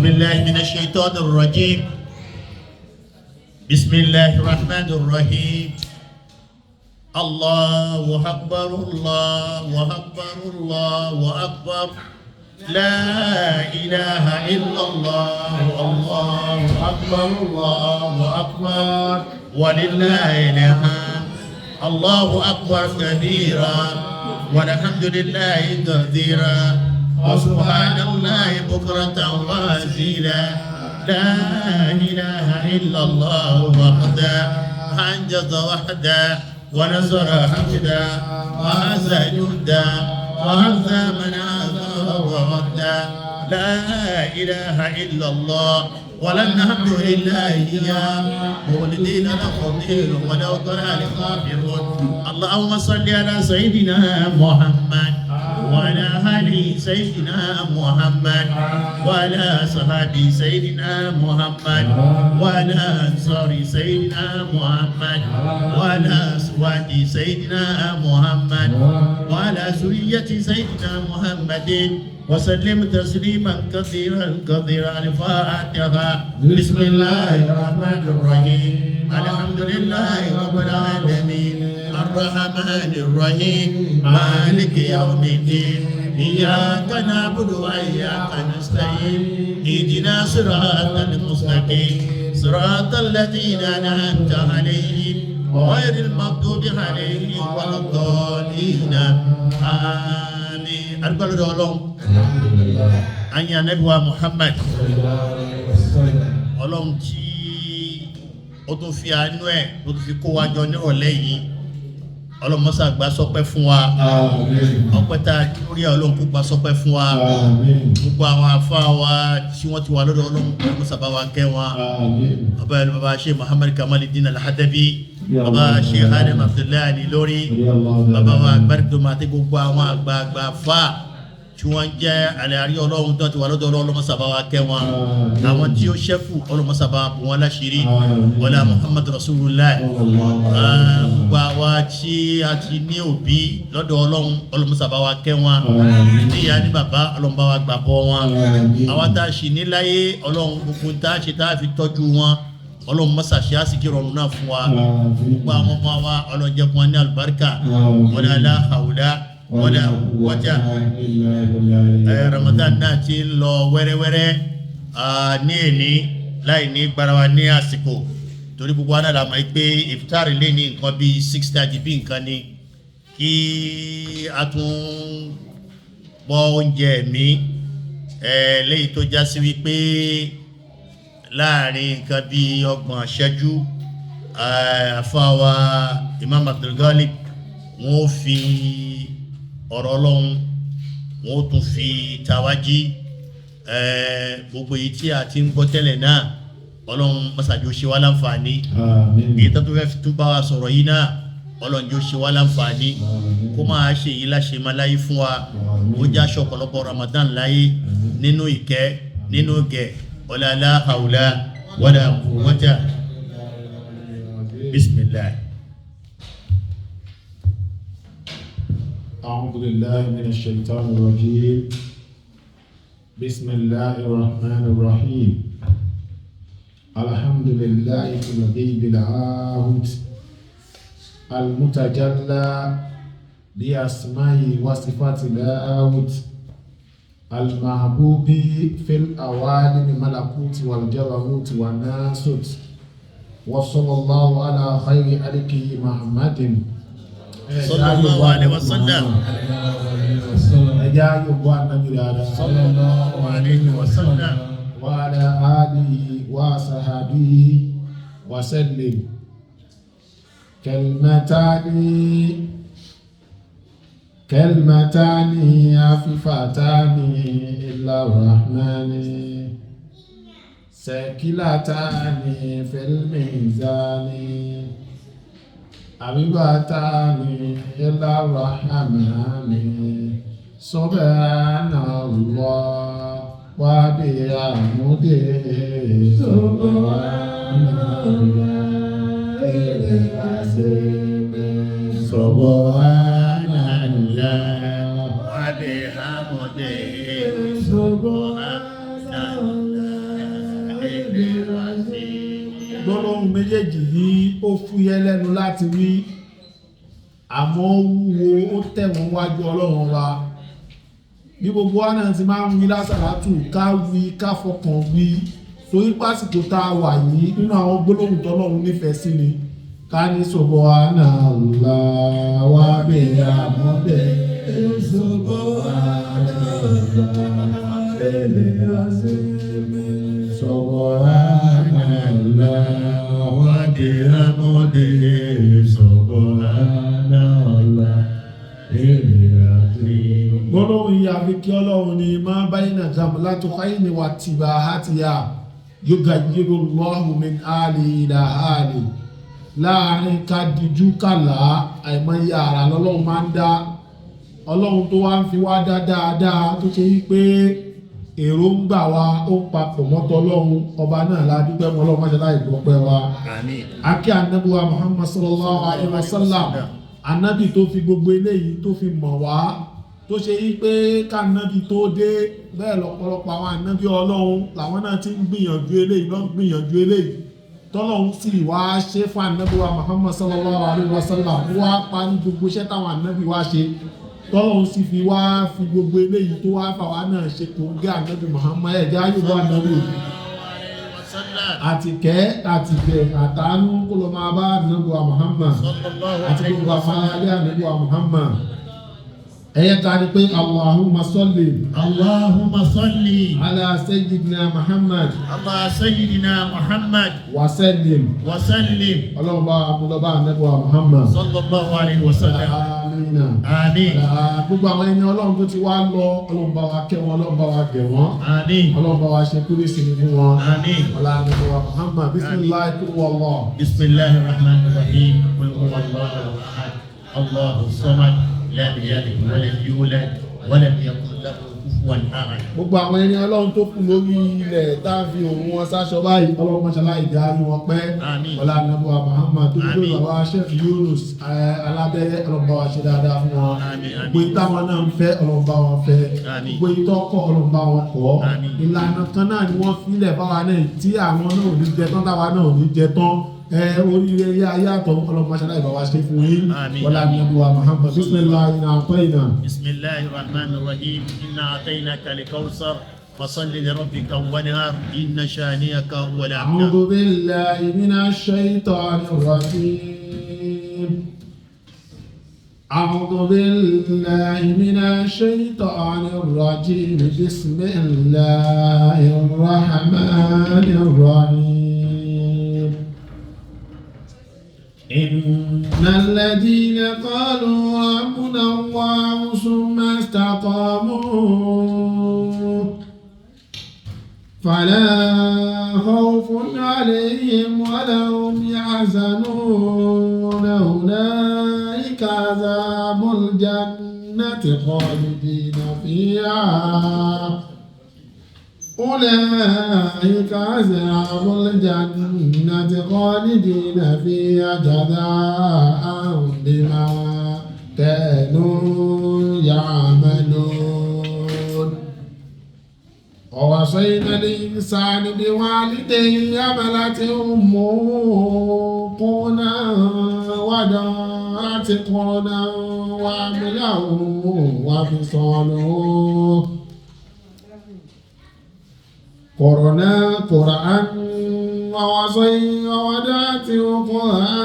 بالله من الشيطان الرجيم. بسم الله الرحمن الرحيم. الله أكبر، الله أكبر، الله أكبر، لا إله إلا الله، الله أكبر، الله أكبر، ولله الحمد. الله أكبر كبيرا، والحمد لله كثيرا، وسبحان الله بكرة وأصيلا. لا إله إلا الله وحده، أنجز وحده، ونصر عبده، وعز جنده، وهز من عزى وغدا. لا إله إلا الله، ولا الحمد لله إياه مولدين له الدين ولو كره الكافرون. اللهم صل على سيدنا محمد وعلى آل سيدنا محمد وعلى صحابي سيدنا محمد وعلى أنصار سيدنا محمد وعلى أزواج سيدنا محمد وعلى ذرية سيدنا محمد وسلم تسليما كثيرا كثيرا. الفاتحة. بسم الله الرحمن الرحيم. الحمد لله رب العالمين، الرحمن الرحيم، مالك يوم الدين، إياك نعبد وإياك نستعين، اهدنا صراط المستقيم، صراط الذين أنعمت عليهم، غير المغضوب عليهم ولا الضالين، آمين. Adúpẹ́ lọ́dọ̀ Ọlọ́run. Ayin anabiwa Muhammad. Ọlọ́run tí ó tún fi àánú ẹ̀ ó tún fi kó wa jọ nírọ̀lẹ́ yìí, Ọlọ́run mọ́sá gbà sọpẹ́ fún wa. Ọpẹ́ tá a lórí, Ọlọ́run kó gbà sọpẹ́ fún wa. Gbogbo àwọn afá wa tí wọ́n ti wà lọ́dọ̀ Ọlọ́run, mọ́sá bá wa kẹ́ wọn. Bàbá ẹni, bàbá Sheikh Muhammad Kamaluddin Al-Hadabi, bàbá Sheikh Adam Abdullahi Al-Ilory, bàbá wa Gbàdúgbò àti gbogbo àwọn àgbààgbà fà tí wọ́n jẹ́ àlàyé Ọlọ́run tó ti wà lọ́dọ̀ Ọlọ́run, mọ́sá bá wa kẹ́ wọn. Àwọn tí ó ṣẹ́kù, Ọlọ́run mọ́sá bá bù wọn láṣìírí, wọlé Muhammad Rasulullah. Gbogbo àwa tí a ti ní òbí lọ́dọ̀ Ọlọ́run, Ọlọ́run mọ́sá bá wa kẹ́ wọn, níyà ní bàbá, Ọlọ́run bá wa gbà bọ́ wọn. Àwa tá a ṣì ní láyé, Ọlọ́run, gbogbo tá a ṣe tá a fi tọ́jú wọn, Ọlọ́run mọ́sá ṣe á sì kí rọrùn náà fún wa. Gbogbo àwọn ọmọ wa, Ọlọ́run jẹ́ kí wọ́n ní àlùbáríkà, wala la hawla wala quwwata. Ramadan náà ti ń lọ wẹ́rẹ́wẹ́rẹ́ ní èní láì ní gbára wa ní àsìkò, torí gbogbo wa náà la mọ̀ pé iftar lè ní nǹkan bíi 6:30 bí nǹkan ni kí a tún gbọ́ oúnjẹ mi léyìí tó já sí wípé láàrin nǹkan bíi 30 ṣẹ́jú, àfáwa Imam Abdulgalib wọ́n ó fi ọ̀rọ̀ Ọlọ́run, wọ́n ó tún fi tàwájí. Gbogbo èyí tí a ti ń gbọ́ tẹ́lẹ̀ náà, Ọlọ́run mọ́sàájú ṣe wá láǹfààní. Èyí tó tún fẹ́ tún bá wa sọ̀rọ̀ yìí náà, Ọlọ́run yóò ṣe wá láǹfààní, kó máa ṣe èyí láṣẹ máa láyé fún wa, ó já aṣọ ọ̀pọ̀lọpọ̀ Ramadan láyé nínú ìkẹ́, nínú gẹ̀, wala la hawla wala quwwata. Bismillah. أعوذ بالله من الشيطان الرجيم. بسم الله الرحمن الرحيم. الحمد لله الذي بالعهد المتجلى بأسمائه وصفات اللاهوت المحبوب في الأوالم ملكوت والجبروت والناسوت، وصلى الله على خير خلقه محمد. صلى الله عليه وسلم. Ẹjá yóò bọ́ ànábì dáadáa. صلى الله عليه وسلم. وعلى آله وصحبه وسلم. كلمتان كلمتان خفيفتان إلى الرحمن، ثقيلتان في الميزان، حبيبتان إلى الرحمن، سبحان الله وبحمده، سبحان الله العظيم، سبحان الله وبحمده، سبحان الله. Gbólóhùn méjèèjì yìí ó fúyẹ́ lẹ́nu láti wí, àmọ́ ó wúwo, ó tẹ̀wọ̀n wájú Ọlọ́run wa. Bí gbogbo wa náà ti máa ń wí lásàlátù, ká wí ká fọkàn wí, torí pásìkò tá a wà yìí nínú àwọn gbólóhùn tọ́lọ́run nífẹ̀ẹ́ sí ni. Ká ní subhanallah wa bihamdihi, subhanallah subhanallah wa bihamdihi, subhanallah Gbólóhùn yìí àfi kí Ọlọ́run ni máa báyìí náà jàm láti fáyìí wa tìbà hátìyà yughayyiru Allahu min hali ila hali. Láàárín ká dijú kàlá, àìmọye àrà lọ́lọ́run máa ń dá. Ọlọ́run tó wá ń fi wá dá dáadáa tó ṣe yí pé èròǹgbà wa ó papọ̀ mọ́tọ́ Ọlọ́run ọba náà la dúpẹ́ mọ́. Ọlọ́run máṣe láì gbọ́pẹ́ wa. Àmín. Akí anabuwa Muhammad sallallahu alayhi wa sallam, anabi tó fi gbogbo eléyìí tó fi mọ̀ wá, tó ṣe yí pé kánábì tó dé bẹ́ẹ̀ lọ́pọ̀lọpọ̀ àwọn anabi Ọlọ́run làwọn náà ti ń gbìyànjú eléyìí lọ́n gbìyànjú eléyìí, tọ́lọ́run sì wá ṣe fún anabi wa Muhammad sallallahu alayhi wa sallam, wá parí gbogbo iṣẹ́ táwọn anabi wá ṣe, tọ́lọ́run sì fi wá fi gbogbo eléyìí tó wá fà wá náà ṣe kò ń gé anabi Muhammad. Ẹ̀jẹ̀ ayé wa anabi àtìkẹ́ àtìgẹ̀ àtàánú kó lọ máa bá anabi wa Muhammad àti gbogbo àwọn aráalé anabi wa Muhammad. Ẹ̀yẹ ta ni pé Allahumma salli Allahumma salli ala sayyidina Muhammad ala sayyidina Muhammad wa sallim. wa sallim. Ọlọ́run bá amúlọ́bá anabi wa Muhammad sallallahu alayhi wa sallam. Amina. Àmín. Gbogbo àwọn ẹni Ọlọ́run tó ti wá lọ, Ọlọ́run bá wa kẹ́ wọn, Ọlọ́run bá wa gẹ̀ wọ́n, Àmín. Ọlọ́run bá wa ṣe kúrò sí ní fún wọn. Àmín. Ọlá anabi wa Muhammad. Bisimilahi kúrò wọlọ. Bisimilahi rahman rahim. Qul huwa Allahu ahad. Allahu samad. Lam yalid wa lam yulad wa lam yakun lahu kufuwan ahad. Gbogbo àwọn ẹni Ọlọ́run tó kù lórí ilẹ̀ tá a fi òun wọn sáṣọ báyìí, Ọlọ́run mọ́ṣálá ìjà ni wọ́n pẹ́. Àmín. Ọlá anabi wa Muhammad tó dúró. Àmín. Bàbá Sheikh Yunus alábẹ́rẹ́, Ọlọ́run bá wa ṣe dáadáa fún wọn. Àmín, àmín. Gbogbo ìtàwọn náà ń fẹ́, Ọlọ́run bá wọn fẹ́. Àmín. Gbogbo ìtọ́kọ̀, Ọlọ́run bá wọn kọ́. Àmín. Ìlànà kan náà ni wọ́n filẹ̀ báwa náà tí àwọn náà ò ní jẹ tán, táwa náà ò ní jẹ tán. Oríire ilé ayé àtọ̀, Ọlọ́run mọ́ṣálá ìbá wa ṣe fún yín. Àmín. Ọlá anabi wa Muhammad. Bisimilahi na'tayna. Bisimilahi rahman rahim. Inna a'tainaka al-kawthar fasalli li rabbika wanhar inna shaniyaka huwal abtar. أعوذ بالله من الشيطان الرجيم. أعوذ بالله من الشيطان الرجيم. بسم الله الرحمن الرحيم. إن الذين قالوا ربنا الله ثم استقاموا فلا خوف عليهم ولا هم يحزنون. أولئك أصحاب الجنة خالدين فيها. أولئك أصحاب الجنة خالدين فيها جزاء بما كانوا يعملون. ووصينا الإنسان بوالديه حملته أمه كرها ووضعته كرها وحمله وفصاله كرها كرها ووضعته كرها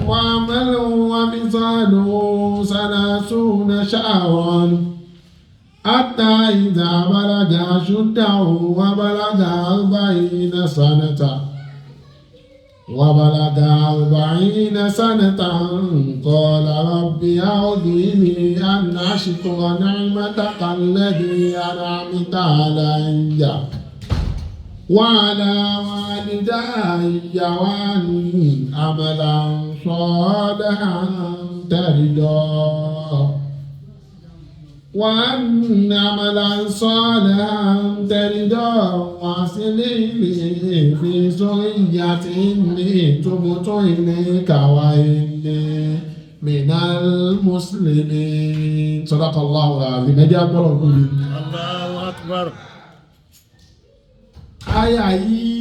وحمله وفصاله 30 شهرا حتى إذا بلغ أشده وبلغ 40 سنة وبلغ 40 سنة قال رب أوزعني أن أشكر نعمتك التي أنعمت علي وعلى والدي وأن أعمل صالحا ترضاه وأن أعمل صالحا ترضاه وأصلح لي في ذريتي إني تبت إليك وإني من المسلمين. صدق الله العظيم. Ẹ jẹ́ agbọ́rọ̀ fún mi. Allahu akbar. Àyà yìí,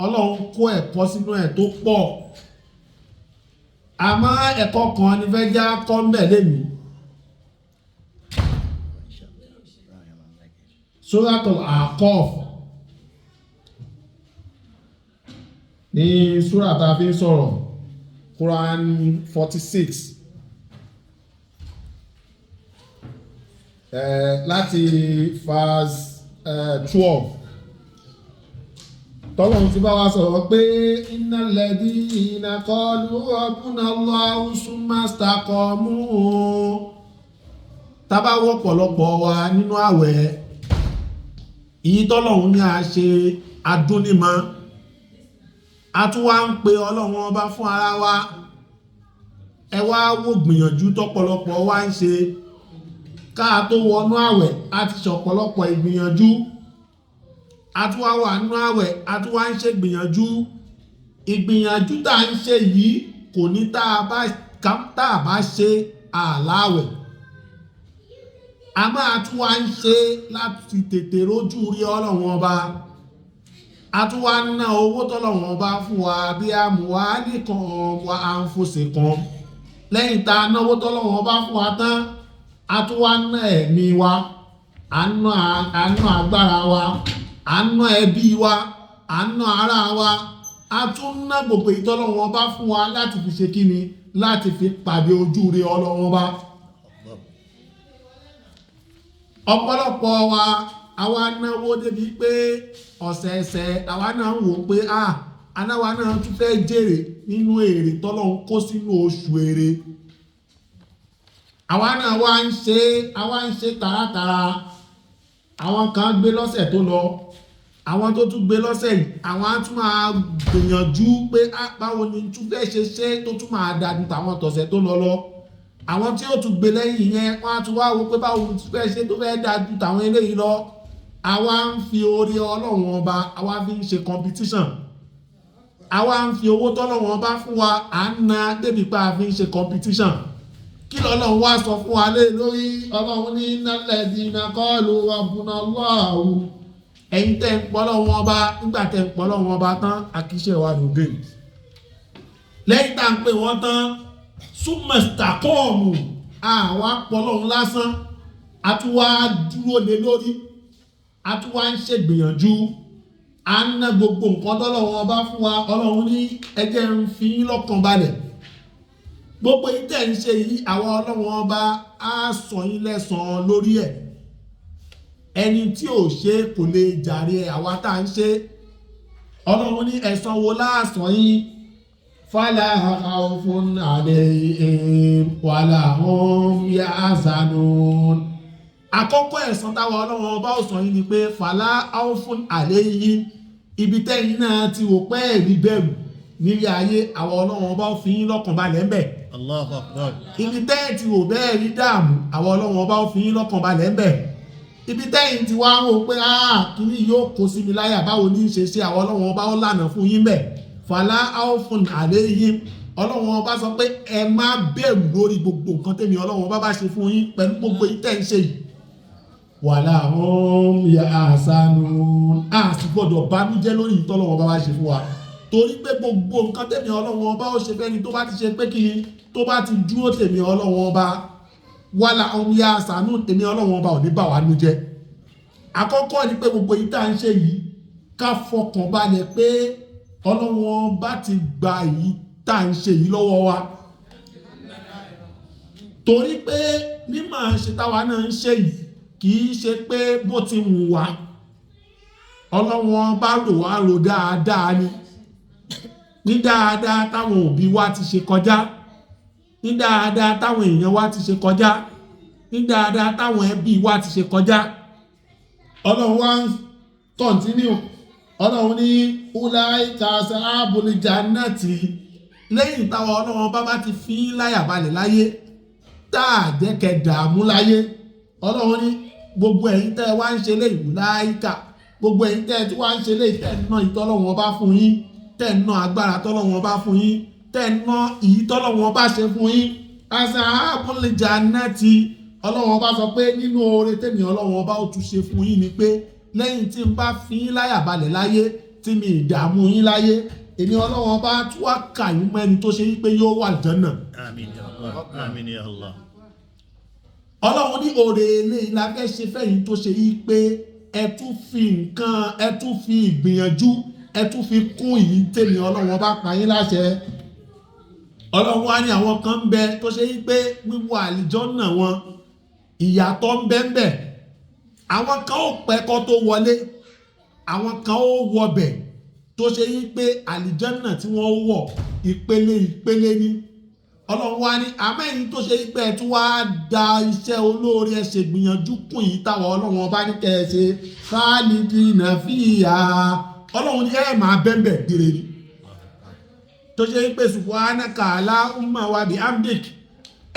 Ọlọ́run kó ẹ̀kọ́ sínú ẹ̀ tó pọ̀. Àmọ́ ẹ̀kọ́ kan ni fẹ́ já kọ́ ń bẹ̀ lẹ́nu. Suratul A'qaf ní súrà tá a fi ń sọ̀rọ̀, Quran 46, láti verse 12. Tọ́lọ́run ti bá wa sọ̀rọ̀ pé innal ladhina qalu rabbuna Allahu summa istaqamu. Tá bá wọ́ pọ̀lọpọ̀ wa nínú àwẹ̀, èyí tọ́lọ́run ní a ṣe adúnímọ̀, a tún wá ń pe Ọlọ́run ọba fún ara wa. Ẹ wá wò gbìyànjú tọ́pọ̀lọpọ̀ wa ń ṣe ká tó wọnú àwẹ̀, a ti ṣọ̀pọ̀lọpọ̀ ìgbìyànjú, a tún wá wà nínú àwẹ̀, a tún wá ń ṣe gbìyànjú. Ìgbìyànjú tá à ń ṣe yìí kò ní tá a bá ṣe àláwẹ̀, a máa tún wá ń ṣe láti tètè rójú rí Ọlọ́run ọba. A tún wá ń ná owó tọ́lọ́run ọba fún wa bí a mú wa nìkan wa à ń fòsè kan. Lẹ́yìn tá a náwó tọ́lọ́run ọba fún wa tán, a tún wá ń ná ẹ̀mí wa, à ń ná agbára wa, à ń ná ẹbí wa, à ń ná ara wa, a tún ná gbogbo ìtọ́lọ́run ọba fún wa láti fi ṣe kíni, láti fi pàdé ojú rí Ọlọ́run ọba. Ọ̀pọ̀lọpọ̀ wa àwa náwó débi pé ọ̀sẹ̀ẹ̀sẹ̀ àwa náà ń wò pé anáwa náà tún fẹ́ jèrè nínú èrè tọ́lọ́run kó sínú oṣù èrè. Àwa náà wá ń ṣe, àwa ń ṣe tààràtàrà. Àwọn kan gbé lọ́sẹ̀ tó lọ, àwọn tó tún gbé lọ́sẹ̀ yìí, àwọn á tún máa gbìyànjú pé báwo ni tún fẹ́ ṣe ṣe tó tún máa dàdú tàwọn tọ̀sẹ̀ tó lọ lọ. Àwọn tí ó tún gbé lẹ́yìn yẹn, wọ́n á tún wá wo pé báwo ni tún fẹ́ ṣe tó fẹ́ dàdú tàwọn eléyìí lọ. Àwa ń fi orí Ọlọ́run ọba, àwa fi ń ṣe competition. Àwa ń fi owó tọ́lọ́run ọba fún wa, à ń na débi pé a fi ń ṣe competition. Kí lọ́lọ́run wá sọ fún wa lé lórí? Ọlọ́run ní innal ladhina qalu rabbuna Allahu. Ẹ̀yin tẹ́ ń pọ́ Ọlọ́run ọba, nígbà tẹ́ ń pọ́ Ọlọ́run ọba tán, àkíṣe wa lòdì. Lẹ́yìn tá à ń pè wọ́n tán, summa istaqamu, àwa pọ́ Ọlọ́run lásán, a tún wá dúró lé lórí, a tún wá ń ṣègbìyànjú, à ń ná gbogbo nǹkan tọ́lọ́run ọba fún wa. Ọlọ́run ní ẹ jẹ́ ń fi yín lọ́kàn balẹ̀, gbogbo yìí tẹ̀ ń ṣe yìí, àwọn Ọlọ́run ọba á sọ yín lẹ́san lórí ẹ̀. Ẹni tí ò ṣe kò lè jàre ẹ̀, àwa tá à ń ṣe. Ọlọ́run ní ẹ̀san wo láàsán yín? Fala khawfun alayhim wala hum yahzanun. Àkọ́kọ́ ẹ̀san táwọn Ọlọ́run ọba ó sọ yín ni pé fala khawfun alayhim, ibi tẹ́yìn náà ti wò pé ẹ̀rí bẹ̀rù nílé ayé, àwọn Ọlọ́run ọba ó fi yín lọ́kàn balẹ̀ ń bẹ̀. Allahu Akbar. Ibi tẹ́yìn ti wò bẹ́ẹ̀ rí dààmú, àwọn Ọlọ́run ọba ó fi yín lọ́kàn balẹ̀ ń bẹ̀. Ibi tẹ́yìn ti wá ń wò pé kíní yóò kó sí mi láyà, báwo ní í ṣe ṣe, àwọn Ọlọ́run ọba ó lànà fún yín bẹ̀. Fala khawfun alayhim, Ọlọ́run ọba sọ pé ẹ má bẹ̀rù lórí gbogbo nǹkan tẹ́mi Ọlọ́run ọba bá ṣe fún yín pẹ̀lú gbogbo yìí tẹ́ ń ṣe yìí. Wala hum yahzanun, a sì gbọ́dọ̀ bánújẹ́ lórí ìtọ́lọ́run ọba bá ṣe fún wa, torí pé gbogbo nǹkan tẹ̀mí Ọlọ́run ọba ó ṣe fẹ́ni tó bá ti ṣe pé kí ni, tó bá ti dúró tèmi Ọlọ́run ọba, wala hum yahzanun, tèmi Ọlọ́run ọba ò ní bà wá nú jẹ́. Àkọ́kọ́ ni pé gbogbo yìí tá à ń ṣe yìí, ká fọkàn balẹ̀ pé Ọlọ́run ọba ti gba èyí tá à ń ṣe yìí lọ́wọ́ wa, torí pé mímọ̀ ṣe táwa náà ń ṣe yìí kì í ṣe pé bó ti wù wá. Ọlọ́run ọba rò wá rò dáadáa ni, ní dáadáa táwọn òbí wa ti ṣe kọjá, ní dáadáa táwọn èèyàn wa ti ṣe kọjá, ní dáadáa táwọn ẹbí wa ti ṣe kọjá. Ọlọ́run wa ń kọ̀ntínú, Ọlọ́run ní ulaika ashabul jannati. Lẹ́yìn táwọn Ọlọ́run bá bá ti fi láyà balẹ̀ láyé, tá a jẹ́ kẹ́ dààmú láyé, Ọlọ́run ní gbogbo ẹ̀yin tẹ́ ẹ wá ń ṣe léyìí, ulaika, gbogbo ẹ̀yin tẹ́ ẹ tí wá ń ṣe léyìí, tẹ́ ẹ ná ìtọ́lọ́run ọba fún yín, tẹ́ ẹ ná agbára tọ́lọ́run ọba fún yín, tẹ́ ẹ ná ìyí tọ́lọ́run ọba ṣe fún yín, ashabul jannati. Ọlọ́run ọba sọ pé nínú oore tèmi Ọlọ́run ọba ó tún ṣe fún yín ni pé lẹ́yìn tí n bá fi yín láyà balẹ̀ láyé, tí mi ìdààmú yín láyé, èmi Ọlọ́run bá tún wá kà yín mọ́ ẹni tó ṣe wípé yóò wà àlùjánnà. Àmín ya Allah. Àmín ya Allah. Ọlọ́run ní òrè eléyìí la fẹ́ ṣe fẹ́yìn tó ṣe yí pé ẹ tún fi nǹkan, ẹ tún fi ìgbìyànjú, ẹ tún fi kún èyí tèmi Ọlọ́run bá pa yín láṣẹ. Ọlọ́run wá ní àwọn kan ń bẹ tó ṣe yí pé wíwọ àlùjánnà wọn ìyàtọ̀ ń bẹ ń bẹ. Àwọn kan ó pẹ́ kó tó wọlé, àwọn kan ó wọbẹ̀ tó ṣe yí pé àlùjánnà tí wọ́n wọ̀ ìpele ìpele ni. Ọlọ́run wá ní àmẹ́yìn tó ṣe pé ẹ tún wá da iṣẹ́ olóore ẹ ṣe gbìyànjú kùn yìí táwọn Ọlọ́run ọba ní kẹ́ ẹ ṣe khalidina fiha. Ọlọ́run ní ẹ máa bẹ́ńbẹ̀ gbére ni. Tó ṣe pé subhanaka Allahumma wa bihamdik,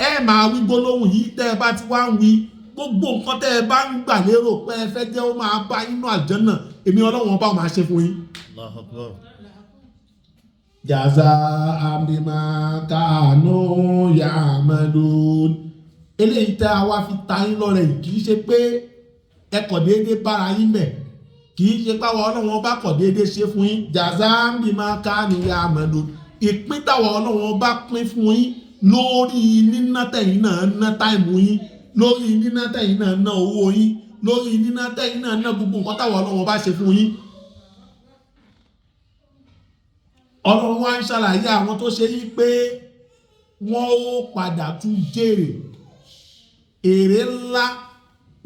ẹ máa wí gbólóhùn yìí tẹ́ ẹ bá ti wá ń wí gbogbo nǹkan tẹ́ ẹ bá ń gbà lérò pé ẹ fẹ́ jẹ́ ó máa bá inú àlùjánnà, èmi Ọlọ́run ọba máa ṣe fún yín. Allahu Akbar. Jaza'an bima kanu ya'malun. Eléyìí tá a wá fi ta yín lọ́rẹ yìí kì í ṣe pé ẹ kọ̀ déédéé bára yín bẹ̀, kì í ṣe páwọn Ọlọ́run ọba kọ̀ déédéé ṣe fún yín. Jaza'an bima kanu ya'malun. Ìpín táwọn Ọlọ́run ọba pín fún yín lórí níná tẹ̀yìn náà ná táìmù yín, lórí níná tẹ̀yìn náà ná owó yín, lórí níná tẹ̀yìn náà ná gbogbo nǹkan táwọn Ọlọ́run ọba ṣe fún yín. Ọlọ́run wá ń ṣàlàyé àwọn tó ṣe yí pé wọ́n ó padà tún jèrè èrè ńlá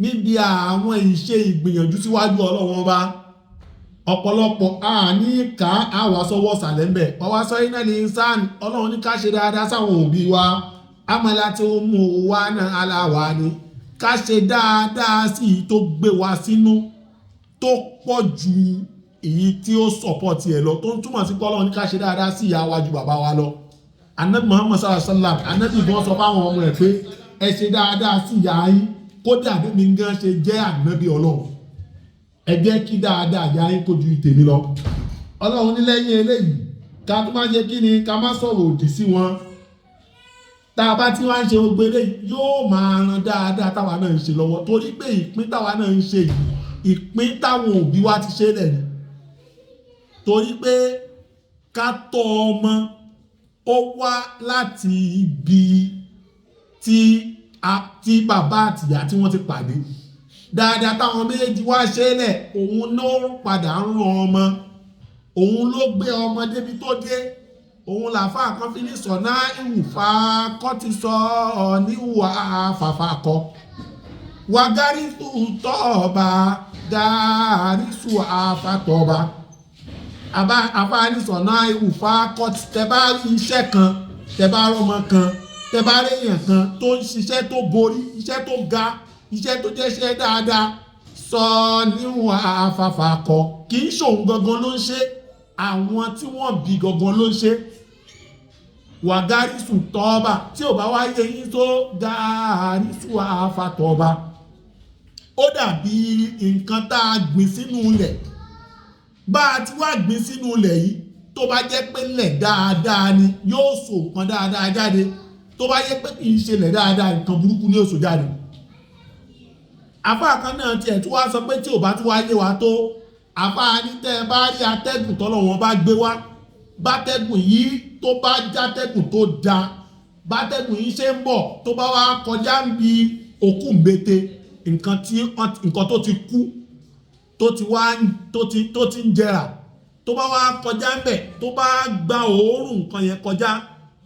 níbi àwọn ìṣe ìgbìyànjú síwájú Ọlọ́run ọba. Ọ̀pọ̀lọpọ̀ àní ká àwa sọ́wọ́ sàlẹ̀ ń bẹ̀. Ọwá sọ iná ní sàn, Ọlọ́run ní ká ṣe dáadáa sáwọn òbí wa. Amọ̀lá tí ó mú wa náà aláwa ni ká ṣe dáadáa sí i tó gbé wa sínú tó pọ̀ ju èyí tí ó sọ̀pọ̀tì ẹ̀ lọ, tó ń túmọ̀ sí pé Ọlọ́run ní ká ṣe dáadáa sí ìyá wa ju bàbá wa lọ. Anabi Muhammad sallallahu alaihi wasallam, anabi gan sọ fáwọn ọmọ ẹ̀ pé ẹ ṣe dáadáa sí ìyá yín, kódà bí mi gan ṣe jẹ́ ànábì Ọlọ́run, ẹ jẹ́ kí dáadáa ìyá yín kó ju tèmi lọ. Ọlọ́run ní lẹ́yìn eléyìí ká tó má ṣe kí ni, ká má sọ̀rọ̀ òdì sí wọn. Tá a bá tí wá ń ṣe gbogbo eléyìí yóò máa ran dáadáa táwa náà ń ṣe lọ́wọ́, torí pé ìpín táwa náà ń ṣe yìí, ìpín táwọn òbí wa ti ṣe lẹ̀ ni. Torí pé ká tọ́ ọmọ ó wá láti ibi tí bàbá àtìyá tí wọ́n ti pàdé. Dáadáa táwọn méjèèjì wá ṣe lẹ̀, òun ló padà ń ran ọmọ, òun ló gbé ọmọ débi tó dé. Òun làáfàá kan fi ní sọ̀nà ìwùfà kọ́ ti sọ ọ́ níwà fàfà kọ́. Wàgárísù tọ́ọ̀bà gàrísù àfàtọ̀ọ̀bà. Àbá ní sọ̀nà ìwùfà kọ́ ti tẹ bá rí iṣẹ́ kan, tẹ bá rọ́mọ kan, tẹ bá rí èèyàn kan tó ń ṣiṣẹ́ tó borí, iṣẹ́ tó ga, iṣẹ́ tó jẹ́ iṣẹ́ dáadáa, sọ níwà àfàfà kọ́. Kì í ṣòun gangan ló ń ṣe, àwọn tí wọ́n bí gangan ló ń ṣe. Wàgárísù tọ́ọ̀bà tí ò bá wá yé yín tó gàrísù àfàtọ̀ọ̀bà. Ó dàbí nǹkan tá a gbìn sínú ilẹ̀. Bá a ti wá gbìn sínú ilẹ̀ yìí, tó bá jẹ́ pé ilẹ̀ dáadáa ni, yóò so nǹkan dáadáa jáde. Tó bá jẹ́ pé kì í ṣe ilẹ̀ dáadáa, nǹkan burúkú ni yóò so jáde. Àfáà kan náà tiẹ̀ tún wá sọ pé tí ò bá tún wá yé wa tó, àfáà ní tẹ́ ẹ bá rí atẹ́gùn tọ́lọ́ wọn bá gbé wá, bátẹ́gùn yìí tó bá játẹ́gùn tó da, bátẹ́gùn yìí ṣe ń bọ̀ tó bá wá kọjá ń bi òkú ńbete, nǹkan tó ti kú, tó ti wá ń, tó ti, tó ti ń jẹrà, tó bá wá kọjá ń bẹ̀, tó bá gba òórùn nǹkan yẹn kọjá,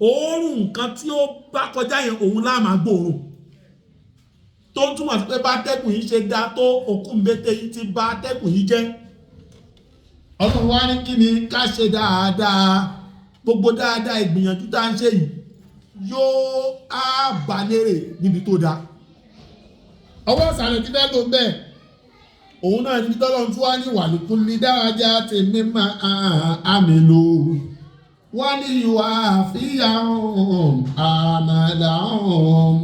òórùn nǹkan tí ó bá kọjá yẹn òun lá máa gbóòórùn. Tó ń túmọ̀ sí pé bátẹ́gùn yìí ṣe da tó òkú ńbete yìí ti bá atẹ́gùn yìí jẹ́. Ọlọ́run wá ní kí ni ká ṣe dáadáa, gbogbo dáadáa ìgbìyànjú tá à ń ṣe yìí yóò á bà lérè níbi tó dáa. Ọwọ́ ìsàlẹ̀ ti fẹ́ lò ń bẹ̀. Òun náà níbi tọ́lọ́run tí wá ní wàlúkúlí dáradá ti mímọ́ àmì lò. Wọ́n ní ìwà àfihàn àmàlà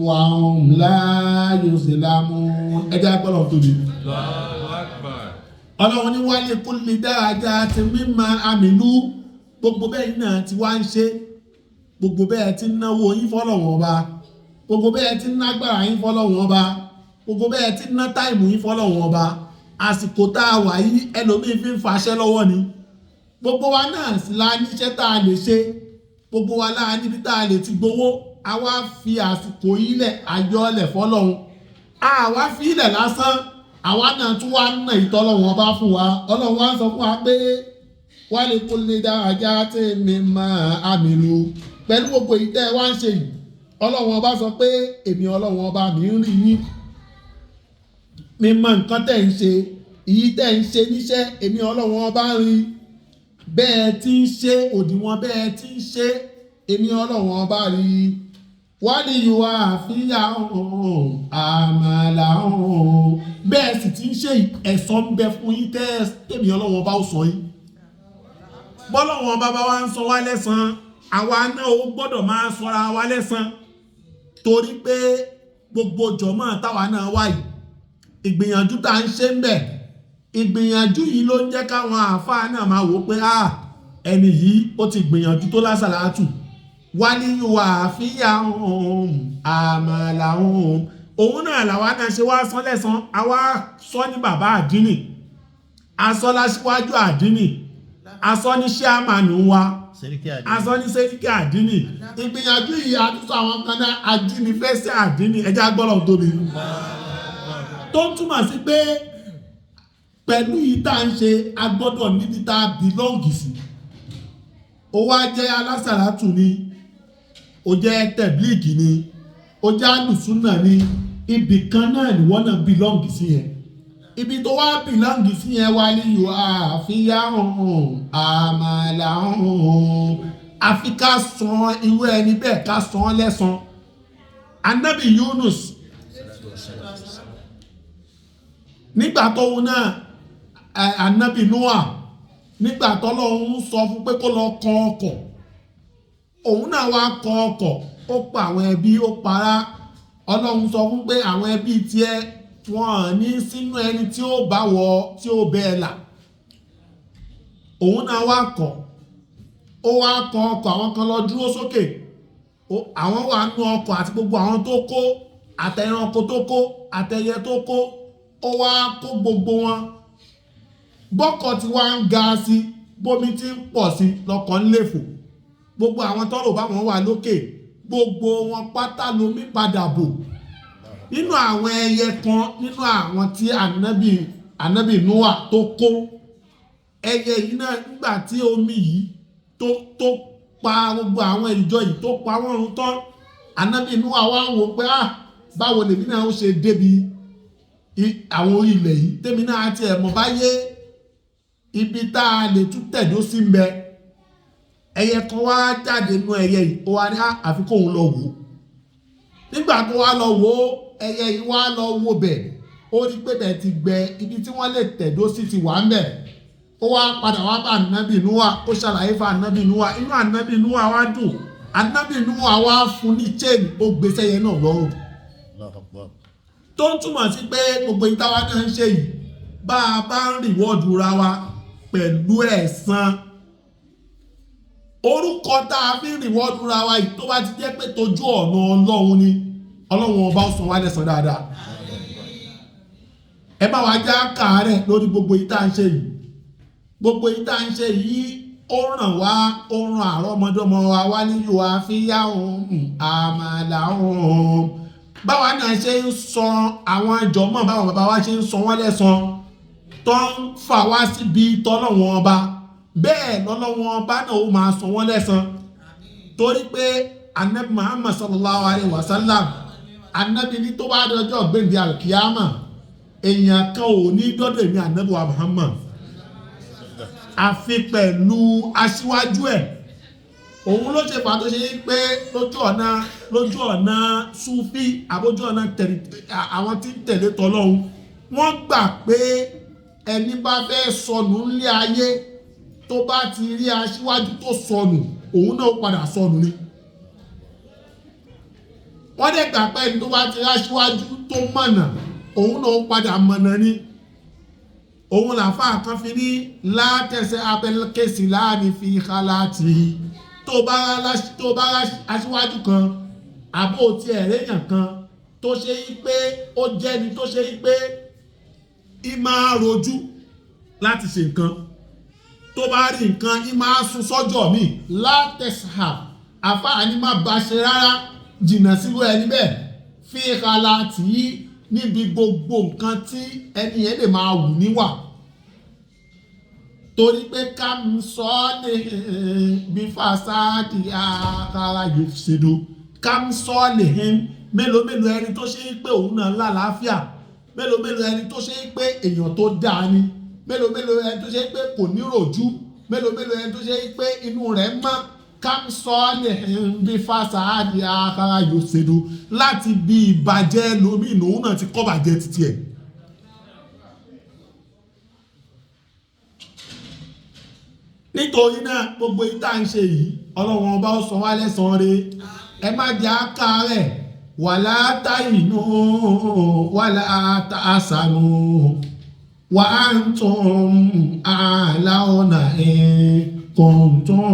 wà ń láàyò sí lámú. Ẹ jẹ́ agbọ́dọ̀ tóbi. Allahu Akbar. Ọlọ́run ní wálé kúlí dáadáa ti mímọ́ àmì lú. Gbogbo bẹ́ẹ̀ náà ti wá ń ṣe. Gbogbo bẹ́ẹ̀ ti ń náwó yín fọ́lọ́run ọba. Gbogbo bẹ́ẹ̀ ti ń nágbára yín fọ́lọ́run ọba. Gbogbo bẹ́ẹ̀ ti ń ná táìmù yín fọ́lọ́run ọba. Àsìkò tá a wà yìí ẹlòmíín fi ń faṣẹ́ lọ́wọ́ ni. Gbogbo wa náà sì la níṣẹ́ tá a lè ṣe, gbogbo wa la níbi tá a lè ti gbowó. A wá fi àsìkò yìí lẹ̀, àjọlẹ̀ fọlọ́hun. Àwa fi ilẹ̀ lásán, àwa náà tún wá ná ìtọ́lọ́hun ọba fún wa. Ọlọ́run wá ń sọ fún wa pé wà lè kó lè dá ajá tí mi máa àmì lu. Pẹ̀lú gbogbo ìtẹ́ wá ń ṣe yìí, Ọlọ́run ọba sọ pé èmi Ọlọ́run ọba mi ń rí yín, mi mọ nǹkan tẹ̀ ń ṣe, èyí tẹ̀ ń ṣe níṣẹ́ èmi Ọlọ́run ọba ń rí. Bẹ́ẹ̀ tí ń ṣe òdiwọ̀n bẹ́ẹ̀ tí ń ṣe èmi Ọlọ́run ọba rí. Wà ní ìwà àfihàn àmàlà ọ̀hún. Bẹ́ẹ̀ sì ti ń ṣe ẹ̀san ń bẹ fún yín tẹ́mi Ọlọ́run ọba ó sọ yín. Bọ́lọ́run ọba bá wa ń sọ wá lẹ́san, àwa náà ó gbọ́dọ̀ máa sọra wa lẹ́san. Torí pé gbogbo jọ̀mọ́ táwa náà wà yìí, ìgbìyànjú tá à ń ṣe ń bẹ̀, ìgbìyànjú yìí ló ń jẹ́ káwọn àáfàá náà máa wò ó pé ẹni yìí ó ti gbìyànjú tó lásàlátù. Wá ní ìwà àfihàn àmàlà òun. Òun náà làwa náà ṣe wá sán lẹ́san. Àwa sọ ní bàbá àdínì, a sọ láṣíwájú àdínì, a sọ ní ṣíàmánù wa, a sọ ní sẹ́ríkì àdínì. Ìgbìyànjú yìí àtúntò àwọn kan náà ajínigbẹ́sẹ̀ àdínì. Ẹja gbọ́dọ̀ tóbi. Tó ń túmọ̀ sí pé pẹ̀lú yìí tá à ń ṣe, a gbọ́dọ̀ níbi tá a bìlọ́ǹgì sí. Ó wá jẹ́ alásàlátù ni, ó jẹ́ tẹ̀blíìgì ni, ó jẹ́ àlùsúnà ni, ibì kan náà ni wọ́n náà bìlọ́ǹgì sí yẹn. Ibi tó wá bìlọ́ǹgì sí yẹn wá ní yóò àfihàn àmàlà ọ̀hún. Àfi ká san irú ẹni bẹ́ẹ̀, ká san lẹ́san. Anabi Yunus nígbà tóun náà Anabi Noah nígbà tọ́lọ́hun sọ fún pé kó lọ kan ọkọ̀, òun náà wá kan ọkọ̀, ó pa àwọn ẹbí, ó para. Ọlọ́run sọ fún pé àwọn ẹbí tiẹ̀ wọ́n ní sínú ẹni tí ó bá wọ tí ó bẹ́ẹ̀ là. Òun náà wá kọ̀, ó wá kan ọkọ̀, àwọn kan lọ dúró sókè, àwọn wà nú ọkọ̀ àti gbogbo àwọn tó kó, àtẹranko tó kó, àtẹyẹ tó kó, ó wá kó gbogbo wọn. Bọ́kọ̀ tí wá ń ga sí, bómi tí ń pọ̀ sí, lọkọ̀ ń léfò. Gbogbo àwọn tọ́rọ̀ bá wọn wà lókè, gbogbo wọn pátá lomi padà bò. Nínú àwọn ẹyẹ kan, nínú àwọn tí Ànábì Noah tó kó, ẹyẹ yìí náà nígbà tí omi yìí tó pa gbogbo àwọn ìjọ yìí tó pa wọ́n run tán, Ànábì Noah wá ń wò pé báwo lèmi náà ó ṣe débi àwọn orí ilẹ̀ yìí, tèmi náà ti ẹ̀ mọ̀ báyé ibi tá a lè tún tẹ̀dó sí ń bẹ. Ẹyẹ kan wá jáde nú ẹyẹ yìí, ó wá ní àfi kóun lọ wò ó. Nígbà tó wá lọ wò ó, ẹyẹ yìí wá lọ wo bẹ̀, ó rí pé bẹ̀ ti gbẹ, ibi tí wọ́n lè tẹ̀dó sí ti wà ń bẹ̀. Ó wá padà wá bá Ànábì Noah, ó ṣàlàyé fún Ànábì Noah, inú Ànábì Noah wá dùn. Ànábì Noah wá fún ní chain, ó gbé sẹ́yẹ náà lọ́rùn. Tó ń túmọ̀ sí pé gbogbo ìtawá náà ń ṣe yìí, bá a bá ń rìwọ́ọ̀dù ra wa pẹ̀lú ẹ̀san. Orúkọ tá a fi ń rìwọ́ọ̀dù ra wa yìí tó bá ti jẹ́ pé tójú ọ̀nà Ọlọ́run ni, Ọlọ́run ọba ó san wá lẹ́san dáadáa. Ẹ bá wa já kàárẹ̀ lórí gbogbo ìta ń ṣe yìí. Gbogbo ìta ń ṣe yìí ó ràn wá, ó ràn àrọ́mọdọ́mọ wa wá ní yóò àfihàn àmàlà ọ̀hún. Báwa náà ṣe ń san àwọn ìjọmọ́, báwọn bàbá wa ṣe ń san wọ́n lẹ́san tó ń fà wá síbi tọ́lọ́wọ́n ọba, bẹ́ẹ̀ lọ́lọ́wọ́n ọba náà ó máa san wọ́n lẹ́san. Torí pé Anabi Muhammad sallallahu alayhi wa sallam, Anabi ní tó bá dọjọ́ gbèǹde alkiyama, èèyàn kan ò ní dọ́dọ̀ èmi Anabi wa Muhammad àfi pẹ̀lú aṣíwájú ẹ̀. Òun ló ṣe fà tó ṣe pé lójú ọ̀nà Súfí àbójú ọ̀nà àwọn tí ń tẹ̀lé tọ́lọ́hun, wọ́n gbà pé ẹni bá fẹ́ sọnù nílé ayé tó bá ti rí aṣíwájú tó sọnù, òun náà padà sọnù ni. Wọ́n dẹ̀ gbà pé ẹni tó bá ti rí aṣíwájú tó mọ̀nà, òun náà padà mọ̀nà ni. Òun làfáà kan fi ní látẹ̀sẹ̀ abẹ́lẹ́kẹ̀sì láàrin fi hálàtì. Tó bá aṣíwájú kan àbó ti ẹ̀rẹ́yàn kan tó ṣe yí pé ó jẹ́ni tó ṣe yí pé í máa rojú láti ṣe nǹkan, Tó bá rí nǹkan í máa sún sọ́jọ́ mi látẹ̀sà àfààní má ba ṣe rárá, jìnnà síwú ẹni bẹ́ẹ̀. Fi kala tì í níbi gbogbo nǹkan tí ẹni yẹn lè máa wù níwà, torí pé ká ń sọ ọ́ lè bí fàṣádì àkàrà yóò ṣèdó. Ká ń sọ ọ́ lè hin mélòó mélòó ẹni tó ṣe é pé òun náà lálàáfíà, mélòó mélòó ẹni tó ṣe é pé èèyàn tó dáa ni, mélòó mélòó ẹni tó ṣe é pé kò ní ròjú, mélòó mélòó ẹni tó ṣe é pé inú rẹ̀ mọ́. Ká ń sọ ọ́ lè hin bí fàṣádì àkàrà yóò ṣèdó, láti bí ìbàjẹ́ lómi ìnáwó náà ti kọ́ bàjẹ́ títí ẹ̀. Nítorí náà gbogbo yìí tá à ń ṣe yìí, Ọlọ́run ọba ó san wá lẹ́san re. Ẹ má jẹ́ àká rẹ̀ wàlá táyìnú wàlá tàṣánú wà á ń tún àlàónà kọ̀ǹtún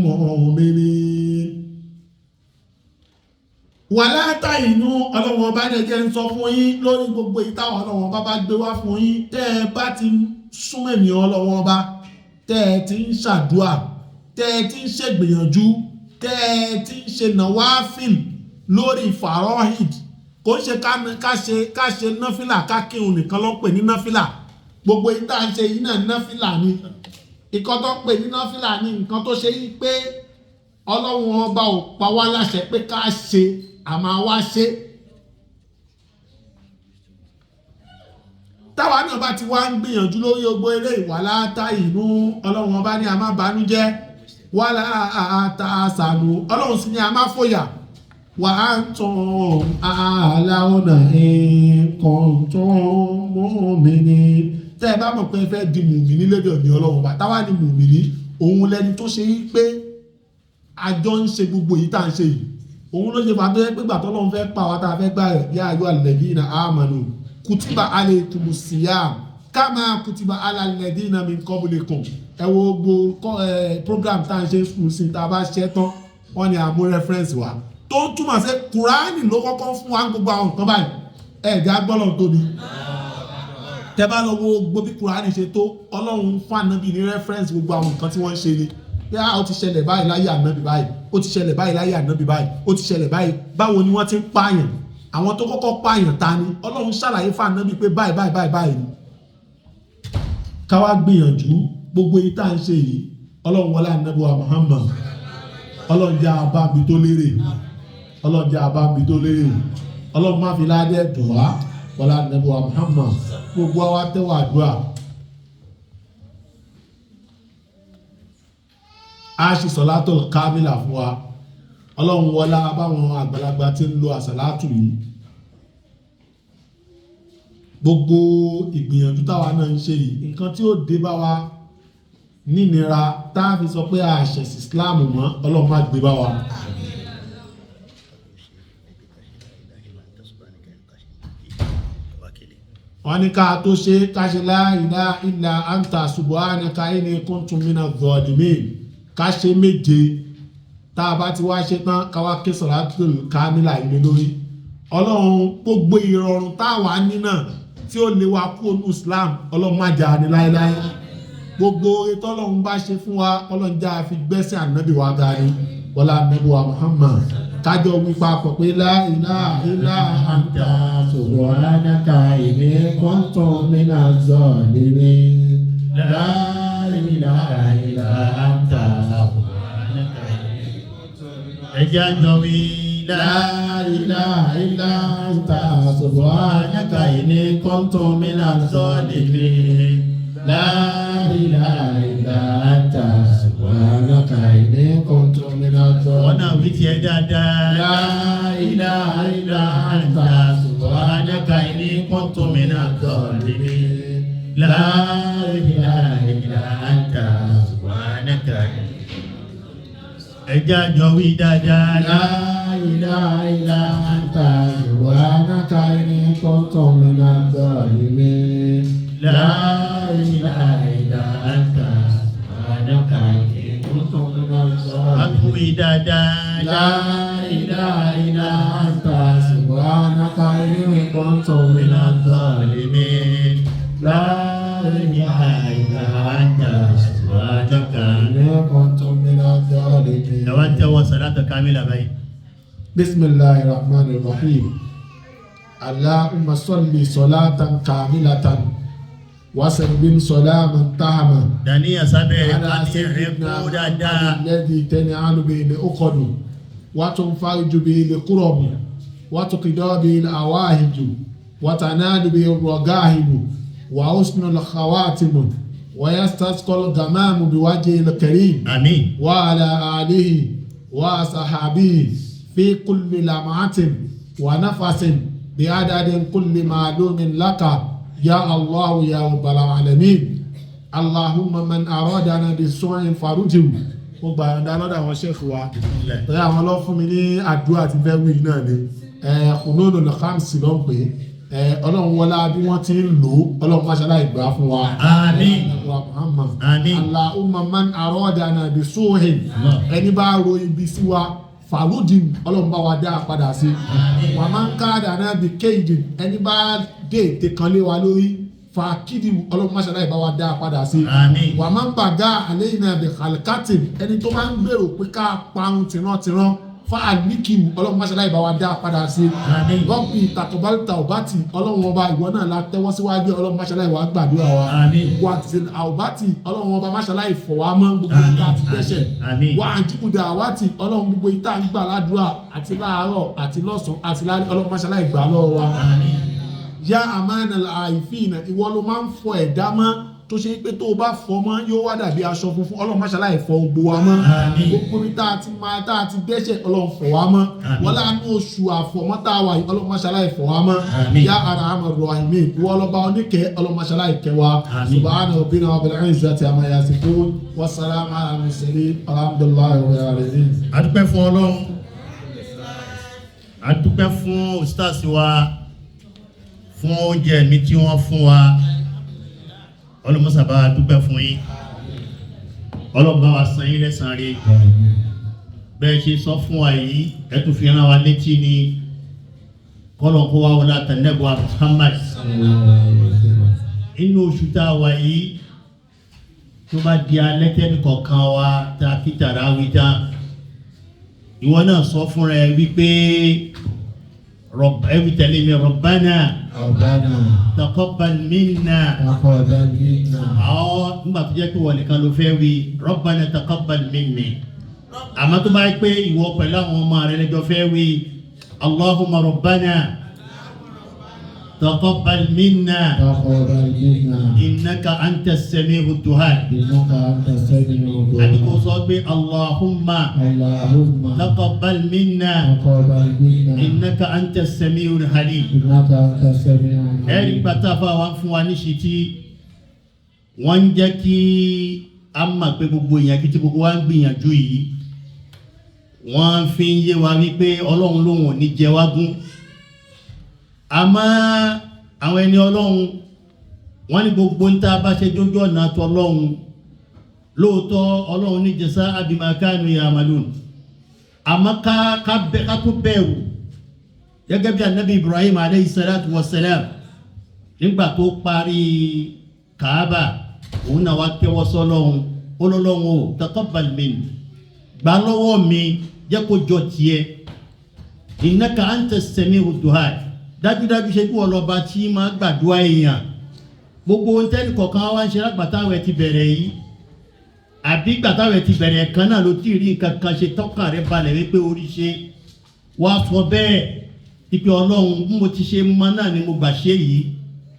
mọ̀mìnì. Wàlá táyìnú, Ọlọ́run ọba ní ẹjẹ́ ń sọ fún yín lórí gbogbo yìí táwọn Ọlọ́run ọba bá gbé wá fún yín, tẹ́ ẹ bá ti súnmọ́ èmi Ọlọ́run ọba, tẹ́ ẹ ti ń ṣàdúà, tẹ́ ẹ ti ń ṣègbìyànjú, tẹ́ ẹ ti ń ṣe nàwáfìl lórí fàrọ́hìd. Kò ń ṣe ká ṣe náfìlà ká kírun nìkan ló ń pè ní náfìlà. Gbogbo yìí tá à ń ṣe yìí náà náfìlà ni. Ìkan tó ń pè ní náfìlà ni nǹkan tó ṣe yí pé Ọlọ́run ọba ò pa wá láṣẹ pé ká ṣe, àmọ́ wá ṣe. Táwa náà bá ti wá ń gbìyànjú lórí ogbó eré ìwàlá tá ìnú, Ọlọ́run ọba ní a má banújẹ́, wàlá ta àṣàlù, Ọlọ́run sì ní a má fòyà. Wà á ń tún àlàónà nǹkan tó mú mi ní. Tẹ́ ẹ bá mọ̀ pé ẹ fẹ́ di mùmíní lédè ọ̀nì Ọlọ́run ọba, táwa ni mùmíní, òun lẹni tó ṣe é pé àjọ ń ṣe gbogbo èyí tá à ń ṣe yìí. Òun ló ṣe fà tó yẹ pé gbàtọ́ Ọlọ́run fẹ́ pa wá tá a fẹ́ gbà rẹ̀ yá ayọ́ alladhina amanu kutiba alaykumus siyam kama kutiba ala alladhina min qablikum. Ẹ wo gbogbo program tá à ń ṣe school sí, tá a bá ṣe tán wọ́n ní àmú reference wa tó ń túmọ̀ sí Kùránì ló kọ́kọ́ fún wa gbogbo àwọn nǹkan báyìí. Ẹ gá gbọ́dọ̀ tóbi. Tẹ bá lọ wo gbogbo bí Kùránì ṣe tó, Ọlọ́run fún ànábì ní reference gbogbo àwọn nǹkan tí wọ́n ń ṣe ni. Yá ó ti ṣẹlẹ̀ báyìí láyé ànábì báyìí, ó ti ṣẹlẹ̀ báyìí láyé ànábì báyìí, ó ti ṣẹlẹ̀ báyìí. Báwo ni wọ́n ti ń pààyàn? Àwọn tó kọ́kọ́ pààyàn ta ni? Ọlọ́run ṣàlàyé fún ànábì pé báyìí báyìí báyìí báyìí ni. Ká wá gbìyànjú gbogbo èyí tá à ń ṣe yìí, Ọlọ́run wọlé ànábì wa Muhammad. Ọlọ́run jẹ́ àbámi tó lérè. Ọlọ́run jẹ́ àbámi tó lérè. Ọlọ́run má fi ládẹ́ dùn wá wọlé ànábì wa Muhammad. Gbogbo wa tẹ́wọ̀ àdúrà. A ṣe sọ̀látò kámílà fún wa. Ọlọ́run wọlá báwọn àgbàlagbà tí ń lo àsàlátù yìí. Gbogbo ìgbìyànjú táwa náà ń ṣe yìí, nǹkan tí ó dé bá wa nínira tá a fi sọ pé a ṣẹ̀sìn Islam mọ́, Ọlọ́run má gbé bá wa. Wọ́n ní ká tó ṣe ká ṣe la ilaha illa anta subhanaka inni kuntu minaz zalimin, ká ṣe méje. Tá a bá ti wá ṣe tán, ká wá ké sọ̀látùl kámílà ilé lórí. Ọlọ́run gbogbo ìrọ̀rùn táwa ní náà tí ó lè wa kú onú Islam, Ọlọ́run má jà ní láéláé. Gbogbo oore tọ́lọ́run bá ṣe fún wa, Ọlọ́run já fi gbẹ́sẹ̀ ànábì wa ga ni. Wọlá ànábì wa Muhammad. Kájọ wí papọ̀ pé la ilaha illa anta subhanaka inni kuntu minaz zalimin. La ilaha illa anta subhanaka inni kuntu minaz. Ẹ jẹ́ àjọ wí La ilaha illa anta subhanaka inni kuntu minaz zalimin. La ilaha illa anta subhanaka inni kuntu minaz zalimin. Wọ́n náà wí tiẹ̀ dáadáa. La ilaha illa anta subhanaka inni kuntu minaz zalimin. La ilaha illa anta subhanaka. Ẹ jẹ́ àjọ wí dáadáa. La ilaha illa anta subhanaka inni kuntu minaz zalimin. La ilaha illa anta subhanaka inni kuntu minaz zalimin. Àtúwí dáadáa. La ilaha illa anta subhanaka inni kuntu minaz zalimin. La ilaha illa anta subhanaka. kamila báyìí. Bismillahir Rahmanir Rahim. Allahumma salli salatan kamilatan wa sallim salaman tahama. Dàníyàn sábẹ́ rẹ̀ على ká ní rẹ̀ سيدنا kó dáadáa. محمد الذي تنعل به العقد وتنفرج به الكرب وتقضى به الأواهج وتنال به الرغائب وحسن الخواتم ويستسقى الغمام بوجهه الكريم Àmín. وعلى آله وصحابه في كل لمعة ونفس بعدد كل معلوم لك يا الله يا رب العالمين اللهم من أرادنا بسوء فرجه. Mo gbà yọ̀ǹda lọ́dọ̀ àwọn ṣẹ́ẹ̀fù wa torí àwọn ló fún mi ní àdúrà tí fẹ́ wí náà ni kùnúnù lọ́kàmsì ló ń pè é. Ọlọ́run wọlá bí wọ́n ti ń lò ó, Ọlọ́run má ṣaláì gbà fún wa. Àmín. Wa Muhammad. Àmín. Allahumma man aradana bisu'in. Allah. Ẹni bá ro ibi sí wa fàrúdì, Ọlọ́run bá wa dá a padà sí. Wa man kadana bi kaidin, ẹni bá dé ète kan lé wa lórí fàkídì, Ọlọ́run má ṣaláì bá wa dá a padà sí. Àmín. Wa man baga alayna bi khalqatin, ẹni tó bá ń gbèrò pé ká parun tìrantìran fàálíkìwù, Ọlọ́run má ṣaláì bá wa dá a padà sí. Àmín. Rọ́bì taqabbal tawbati, Ọlọ́run ọba ìwọ náà la tẹ́wọ́ síwájú, Ọlọ́run má ṣaláì wá gbàdúrà wa. Àmín. Wà àwòbátì, Ọlọ́run ọba má ṣaláì fọ̀ wá mọ́ gbogbo ìta àti dẹ́ṣẹ̀. Àmín. Wà àjíkúdà àwátì, Ọlọ́run gbogbo ìta ń gbà ládùúrà àti láàárọ̀ àti lọ́sàn-án àti lálẹ́, Ọlọ́run má ṣaláì gbà lọ́wọ́ wa. Àmín. Yá àmánà àìfíìnà, ìwọ ló máa ń fọ ẹ̀dá mọ́ tó ṣe pé tó o bá fọ mọ́ yóò wá dàbí aṣọ funfun, Ọlọ́run má ṣaláì fọ gbogbo wa mọ́. Àmín. Gbogbo ibi tá a ti máa tá a ti dẹ́ṣẹ̀, Ọlọ́run fọ̀ wá mọ́. Àmín. Wọ́n láàánú oṣù àfọ̀mọ́ tá a wà yìí, Ọlọ́run má ṣaláì fọ̀ wá mọ́. Àmín. Yá arhamar rahimin, ìwọ lọ́ba oníkẹ́, Ọlọ́run má ṣaláì kẹ́ wa. Àmín. Subhana rabbina rabbil izzati amma yasifun wa salamun ala al-mursalin alhamdulillahi rabbil alamin. A dúpẹ́ fún Ọlọ́run, a dúpẹ́ fún ustaz wa fún oúnjẹ mi tí wọ́n fún wa. Ọlọ́mọ́sà bá wa dúpẹ́ fún yín, Ọlọ́run bá wa san yín lẹ́san rí. Bẹ́ẹ̀ ṣe sọ fún wa yìí, ẹ tún fi rán wa létí ni kọ́lọ̀ kó wá wọlé àtẹnẹ́bọ̀ Muhammad inú oṣù tá a wà yìí, tó bá di alẹ́ tẹ́nì kọ̀ọ̀kan wa tá a fi tàrà wí tán, ìwọ náà sọ fúnra ẹ wípé ẹ wí tẹ̀lé mi: Rabbana ربنا taqabbal minna. تقبل منا. Àwọn nígbà tó jẹ́ pé wọ́n nìkan ló fẹ́ wí Rabbana taqabbal minni, àmọ́ tó bá yẹ pé ìwọ pẹ̀lú àwọn ọmọ rẹ lẹ́jọ́ fẹ́ wí Allahumma Rabbana taqabbal minna تقبل منا innaka anta as-sami'u du'a. إنك أنت السميع Àbí kò الدعاء. sọ pé Allahumma اللهم taqabbal minna تقبل منا innaka anta as-sami'u al-alim. إنك أنت السميع Ẹ̀rí العليم. gbàtà fún wa fún wa níṣe tí wọ́n ń jẹ́ kí a mọ̀ pé gbogbo ìyànjú tí gbogbo wa ń gbìyànjú yìí, wọ́n fi ń yé wa wípé Ọlọ́run lòun ò ní jẹ wá gún. Àmọ́ àwọn ẹni Ọlọ́run wọ́n ní gbogbo ń tá a bá ṣe jójú ọ̀nà àtọ́ Ọlọ́run, lóòótọ́ Ọlọ́run ní jẹ́sà abimakanu yamalun, àmọ́ ká tó bẹ̀rù gẹ́gẹ́ bí anabi Ibrahim aleyhi salatu wa salam nígbà tó parí Kaaba, òun náà wá tẹ́wọ́ sọ́lọ́hun, olólọ́hun o taqabbal minni, gbà lọ́wọ́ mi, jẹ́ kó jọ tiẹ̀, innaka anta as-sami'u du'a, dájúdájú ṣe kí wọ́n lọ́ba tí máa gbàdúrà èèyàn. Gbogbo ohun tẹ́nì kọ̀ọ̀kan wá ń ṣe lágbàtàwẹ̀ ti bẹ̀rẹ̀ yìí, àbí gbàtàwẹ̀ ti bẹ̀rẹ̀ kan náà ló tí ì rí nǹkan kan ṣe tọ́kàn rẹ balẹ̀ wípé orí ṣe wá sọ bẹ́ẹ̀ ipe Ọlọ́run bí mo ti ṣe mọ náà ni mo gbà ṣe yìí,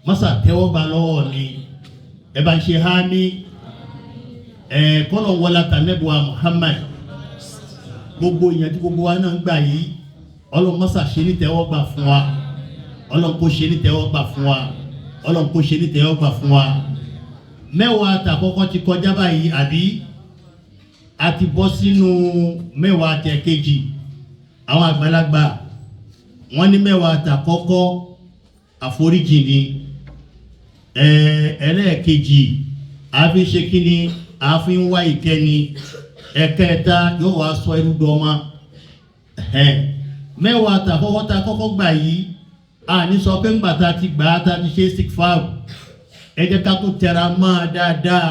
mọ́sà tẹ́wọ́ gbà lọ́wọ́ mi. Ẹ bá ń ṣe hámi ẹ kọ́lọ̀ wọlá tànẹ́bùwà Muhammad. Gbogbo ìyẹn tí gbogbo wa náà ń gbà yìí, Ọlọ́run mọ́sà ṣe ní tẹ́wọ́ gbà fún wa. Ọlọ́run kó ṣe ní tẹ́wọ́ gbà fún wa. Ọlọ́run kó ṣe ní tẹ́wọ́ gbà fún wa. Mẹ́wàá àtàkọ́kọ́ ti kọjá báyìí, àbí a ti bọ́ sínú mẹ́wàá àtẹ̀kejì. Àwọn àgbàlagbà wọ́n ní mẹ́wàá àtàkọ́kọ́ àforíjì ni, ẹlẹ́ẹ̀kejì àfi ṣe kíni, àfi ń wá ìkẹ́ni, ẹ̀kẹta yóò wá sọ irú dọ́mọ. Mẹ́wàá àtàkọ́kọ́ tá a kọ́kọ́ gbà yìí, a ní sọ pé ńgbà tá a ti gbà á tá a ti ṣe 65, ẹ jẹ́ ká tún tẹra mọ́ a dáadáa.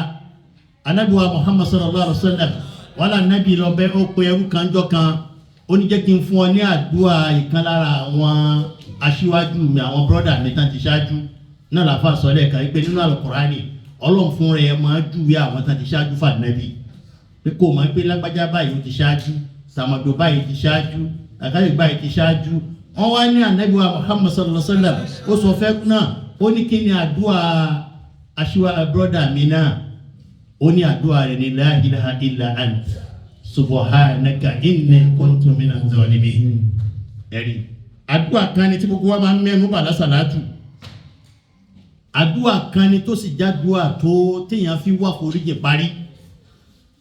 Anabi wa Muhammad sallallahu alaihi wa sallam wàhálà anabi lọ bẹ, ó pe ẹrú kan jọ kan, Ó ní jẹ́ kí n fún ọ ní àdúrà ìkan lára àwọn aṣíwájú mi, àwọn brọ́dà mi tán ti ṣáájú náà. Làáfà sọ lẹ́ẹ̀kan pé nínú Àlùkùránì, Ọlọ́run fún rẹ̀ máa júwe àwọn tán ti ṣáájú fànẹ́bí, pé kò mọ̀ pé lágbájá báyìí ó ti ṣáájú, sàmọ̀dò báyìí ti ṣáájú, àkáyè báyìí ti ṣáájú. Wọ́n wá ní Ànábì wa Muhammad sallallahu alaihi wa sallam, ó sọ fẹ́ náà, ó ní kí ni àdúrà aṣíwá brọ́dà mi náà? Ó ní àdúrà rẹ̀ ní la ilaha illa ant subhanaka inni kuntu minaz zalimin. Ẹ̀rí àdúrà kan ni tí gbogbo wa máa ń mẹ́nu bà lásàlátù. Àdúrà kan ni tó sì jádùá tó téèyàn fi wá foríjì parí.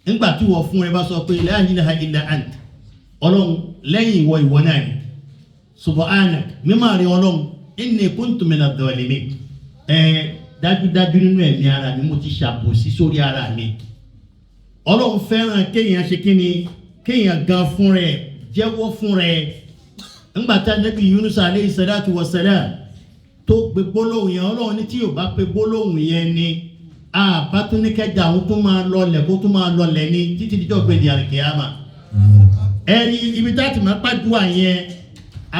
Nígbà tí wọ́n fún ẹ bá sọ pé la ilaha illa ant, Ọlọ́run, lẹ́yìn ìwọ, ìwọ náà ni, subhanak, mímọ́ rẹ Ọlọ́run, inni kuntu minaz zalimin, ẹ dájúdájú nínú ẹ̀mí ara mi, mo ti ṣàbòsí sórí ara mi. Ọlọ́run fẹ́ràn kéèyàn ṣe kí ni? Kéèyàn gan fún rẹ̀, jẹ́wọ́ fún rẹ̀. Ńgbà tá Ànábì Yunus alayhi salatu wa salam tó pe gbólóhùn yẹn, Ọlọ́run ní tí yóò bá pe gbólóhùn yẹn ni àbátúnikẹ́jà òun tó máa lọlẹ̀, kó tó máa lọlẹ̀ ní títí díjọ́ gbèdé àlùkìyámà. Ẹ̀rí ibi tá a ti máa pàdúrà yẹn,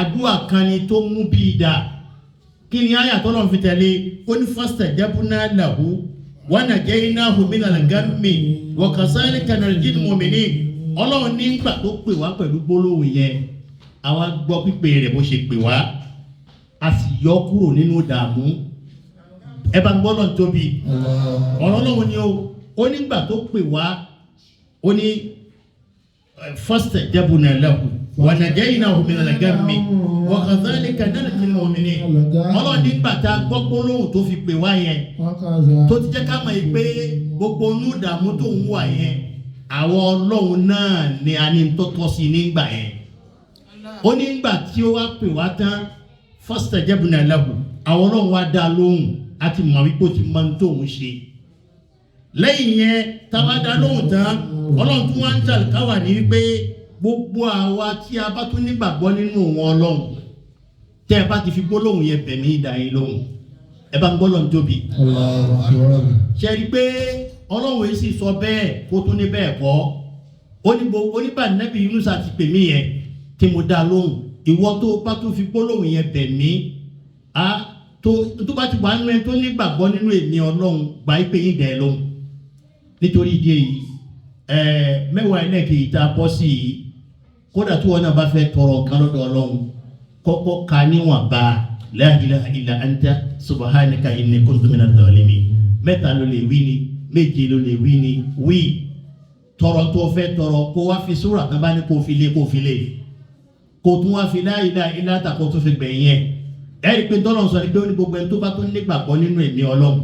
àdúrà kan ni tó mú bí idà. Kí ni àyà tọ́lọ́ fi tẹ̀lé? Ó ní fastajabna lahu wa najaynahu minal gammi wa kazalika najzil mu'minin. Ọlọ́run nígbà tó pè wá pẹ̀lú gbólóhùn yẹn, àwa gbọ́ pípé rẹ̀ bó ṣe pè wá, a sì yọ kúrò nínú ìdààmú. Ẹ bá ń gbọ́ lọ́n tóbi. Ọ̀rọ̀ Ọlọ́run ni ó nígbà tó pè wá, ó ní fastajabna lahu wa najaynahu minal gammi wa kadhalika najzil mu'minin. Ọlọ́run nígbà tá a gbọ́ gbólóhùn tó fi pè wá yẹn, tó ti jẹ́ ká mọ̀ yìí pé gbogbo inú ìdààmú tó ń wà yẹn, àwọn Ọlọ́run náà ni a ní tó tọ́ sí nígbà yẹn. Ó nígbà tí ó wá pè wá tán, fastajabna lahu, àwọn Ọlọ́run wá dá lóhùn, a ti mọ̀ wípé ó ti mọ ohun tóun ṣe. Lẹ́yìn yẹn, táwa dá lóhùn tán, Ọlọ́run tún wá ń ṣàlùkáwà ní wípé gbogbo àwa tí a bá tún nígbàgbọ́ nínú òun Ọlọ́run, tẹ́ ẹ bá ti fi gbólóhùn yẹn bẹ̀mí, ìdá yín lóhùn. Ẹ bá ń gbọ́ lọ́n tóbi. Ṣe rí i pé Ọlọ́run yìí sì sọ bẹ́ẹ̀ kó tún ní bẹ́ẹ̀ kọ́? Ó ní gbogbo oníbà Nẹ́bí Yunusa ti pè mí yẹn tí mo dá lóhùn, ìwọ tó bá tún fi gbólóhùn yẹn bẹ̀ mí, á tó bá ti wà nínú ẹni tó nígbàgbọ́ nínú èmi Ọlọ́run, gbà í pé yín dẹ̀ lóhùn. Nítorí ìdí èyí, mẹ́wàá ẹlẹ́ẹ̀kejì tá a bọ́ sí yìí, kódà tí wọn náà bá fẹ́ tọrọ nǹkan lọ́dọ̀ Ọlọ́run, kọ́kọ́ ka níwọ̀nba la ilaha illa anta subhanaka inni kuntu minaz zalimin. Mẹ́ta ló lè wí ni, méje ló lè wí ni, wí tọrọ tó fẹ́ tọrọ, kó wá fi sóra tán bá ní kó fi lé, kó fi lé, kó tún wá fi la ilaha illa anta, kó tún fi gbẹ̀yìn ẹ̀. Ẹ̀ rí i pé tọ́lọ̀ sọ ni pé ó ní gbogbo ẹni tó bá tún nígbàgbọ́ nínú èmi Ọlọ́run.